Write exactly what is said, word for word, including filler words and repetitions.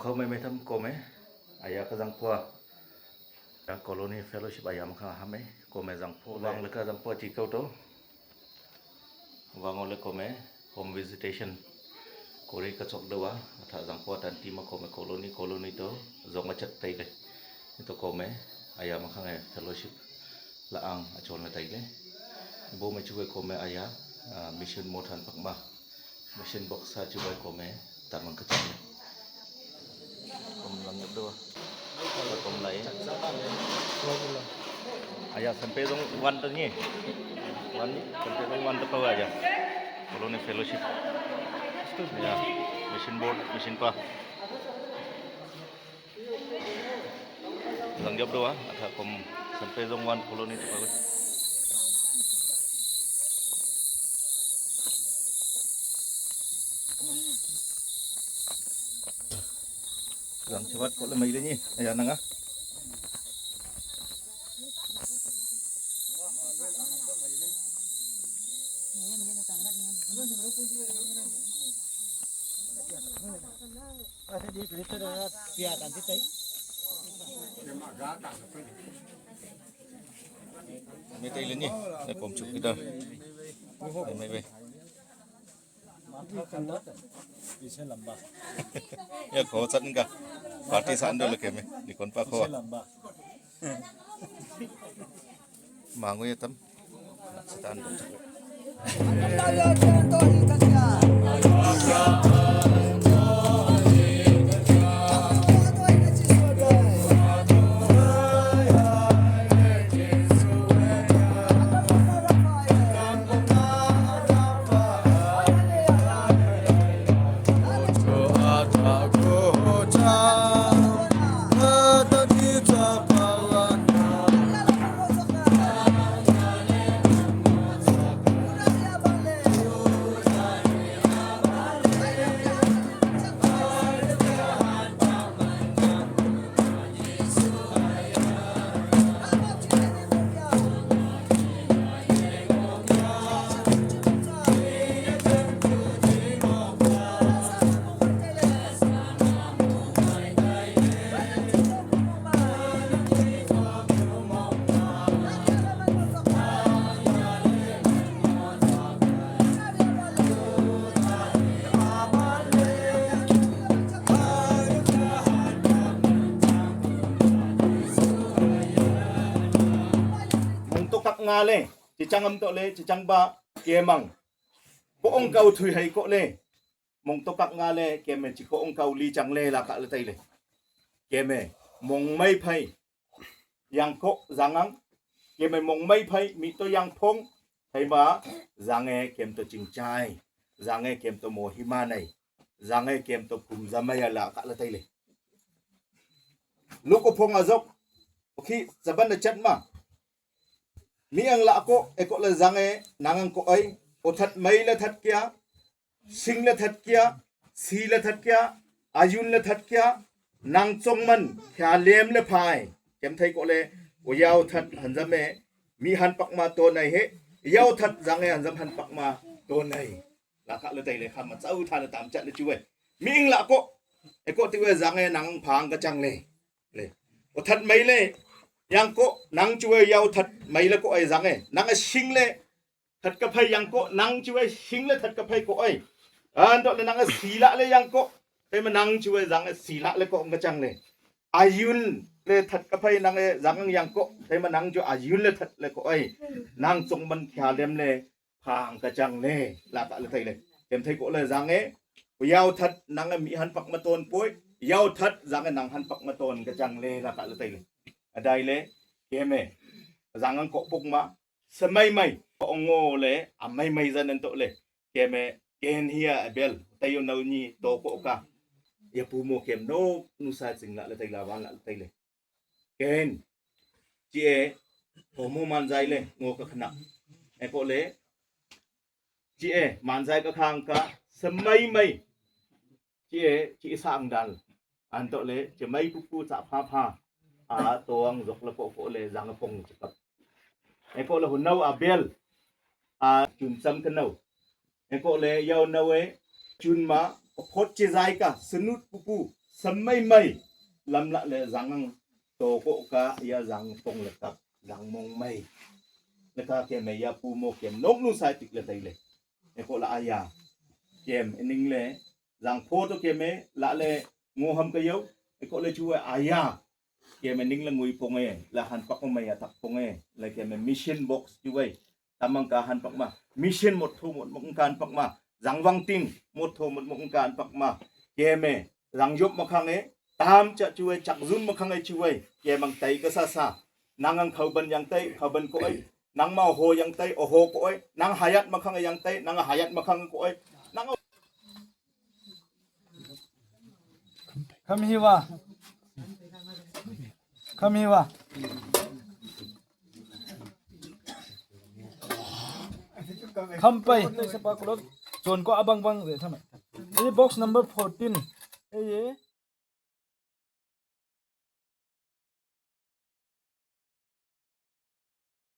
Ho mai mai tam kome, aya ka jangpua, ya colony fellowship aya makha ham e, kome jangpua, wang le ka jangpua chi kau to, wang ole kome, home visitation, kori ka chok dewa, atha jangpua tanti ma kome colony, colony to, jong achat tai le, ito kome, aya makha nge fellowship, la ang achon le tai le, bo mai chu kome aya, ah, mission mo than pak ma. Machine box sa chu bai kome tamang ka chang. Kom lang do. Kom lai. Aya sampai dong wan tu ni. Wan sampai dong wan tu kau aja. Kalau ni fellowship. Ya, machine board, machine pa. Zang jop do ah, atha kom sampai zong wan colony tu kawai. Zang cepat kok lemai le ni, aya nang ah. Mai tai le ni, na kom chuk kita. Mai mai. Mai mai. पीछे लंबा। Ya ko chat ka. Party san do le keme. Ni kon pa ko. पीछे लंबा। Mangu ya tam. Setan. Mong to kak nga le, chichang am to le, chichang ba, kemang. Ko ong kau thui hai ko le. Mong to kak nga le, keme chi ko ong kau li chang le la ka le tai le. Keme, mong mai phai. Yang ko zangang, keme mong mai phai, mi to yang phong. Hai ba, zange kem to chingchai. Zange kem to mohima nai. Zange kem to kumza mai la ka le tai le. Loko phong azok. Okhi, zaban da chat ma. Mi ang la ko, eko le zange, nang ang ko ai. O that mai le that kia. Sing le that kia. Si le that kia. Ayun le that kia. Nang chong man, khia lem le phai. Kem thai ko le, o yao that hanjam e. Mi han pak ma to nai he. Yao that zange hanjam han pak ma to nai. La kha le tai le kha ma chau tha le tam chat le chu e. Mi ing la ko. Eko ti we zange nang phang ka chang le. Le. O that mai le. Yang ko nang chu e yao that mai le ko ai zange. Nang e sing le that ka phai yang ko nang chu e sing le that ka phai ko ai. An do le nang e si la le yang ko. Te ma nang chu e zange si la le ko ka chang le. Ayun le that ka phai nang e zangang yang ko. Te ma nang chu ayun le that le ko ai. Nang chong man khia lem le. Phang ka chang le, la ka le tai le. Kem thai ko le zange, yao that nang mi han pak ma ton poi, yao that zange nang han pak ma ton ka chang le, la ka le tai le. Adai le, keme, zangang ko pok ma, semai mai, ko ngo le, amai mai zan en to le. Keme, ken hia abel, tayo nau ni to ko ka. Ya pu mo kem no, nusa sing la le tai la wan la le tai le. Ken. Chi e, homo manjai le, ngo ka khana. Eko le. Chi e, manjai ka khang ka, semai mai. Chi e, chi sang dal. Anto le, chi mai pupu cha pha pha. A, toang jok le ko ko le, jang pong chakap. Eko le, hunau abel. A, chun cham kenau. Eko le yau nau e, chun ma, phot che zai ka, senut pupu, Sammai mai lamlah le zangang to ko ka ya zang pong le kap zang mong mai. Leka kem ya pu mo kem nok nu sai tik le tai le. Eko la aya kem ening le zang pho to kem e la le ngo ham ka yau. Eko le chu aya kem ening le ngui pong e la han pak mai ya tak pong e la kem e mission box chu wai. Tamang ka han pak ma mission mot tho mot mok kan pak ma zang wang ting mot tho mot mok kan pak ma kem e zang yop ma khang e tam cha chu wai chak zun ma khang e chu wai kem ang tai ka sa sa. Nang ang khau ban yang tai khau ban ko ai. Nang ma ho yang tai ho ko ai. Nang hayat ma khang yang tai nang hayat ma khang ko ai. Nang Kham hiwa. Kham hiwa. Kham pai. Sepa kulot. Jon ko abang bang de thame. Ini box number fourteen. Eye.